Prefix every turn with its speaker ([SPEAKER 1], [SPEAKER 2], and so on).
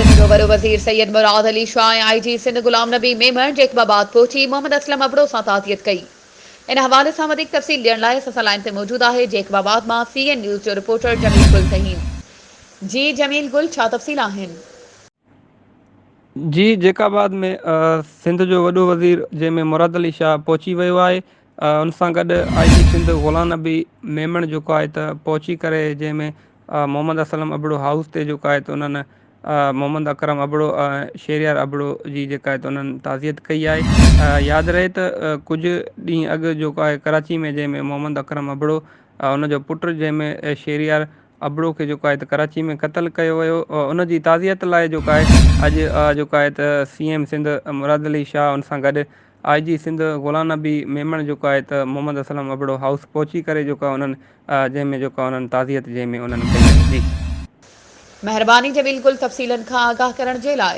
[SPEAKER 1] سنڌ جو وڏو وزير سيد مراد علي شاهه ۽ آء جي سنڌ غلام نبي ميمڻ جيڪب آباد پهچي محمد اسلم ابڙو سان تعزيت ڪئي. ان حوالي سان وڌيڪ تفصيل ڏيڻ لاء اسان سان لائين تي موجود آهي جيڪب آباد مان سي اين نيوز جو رپورٽر جميل گل ٿهيم. جي جميل گل ڇا تفصيل آهن؟
[SPEAKER 2] جي جيڪب آباد ۾ سنڌ جو وڏو وزير جنهن ۾ مراد علي شاهه پهچي ويو آهي ان سان گڏ آء جي سنڌ غلام نبي ميمڻ جيڪو آهي ته پهچي ڪري جنهن ۾ محمد اسلم ابڙو هائوس تي جيڪو آهي ته انهن محمد اڪرم ابڙو ۽ شهريار ابڙو جي جيڪا آهي ته انهن تعزيت ڪئي آهي ياد رهي ته ڪجهه ڏينهن اڳ جيڪو آهي ڪراچي ۾ جنهن ۾ محمد اڪرم ابڙو ان جو پٽ جنهن ۾ شهريار ابڙو کي جيڪو آهي ته ڪراچي ۾ قتل ڪيو ويو ان جي تعزيت لاء جيڪو آهي اڄ جيڪو آهي ته سي ايم سنڌ مراد علي شاهه ان سان گڏ آء جي سنڌ غلام نبي ميمڻ جيڪو آهي ته محمد اسلم ابڙو هائوس پهچي ڪري جيڪو آهي انهن جنهن ۾ جيڪو آهي انهن تعزيت جنهن ۾ انهن ڪئي آهي جي.
[SPEAKER 1] مهرباني جميل گل تفصيلن کان آگاهه ڪرڻ جي لاء.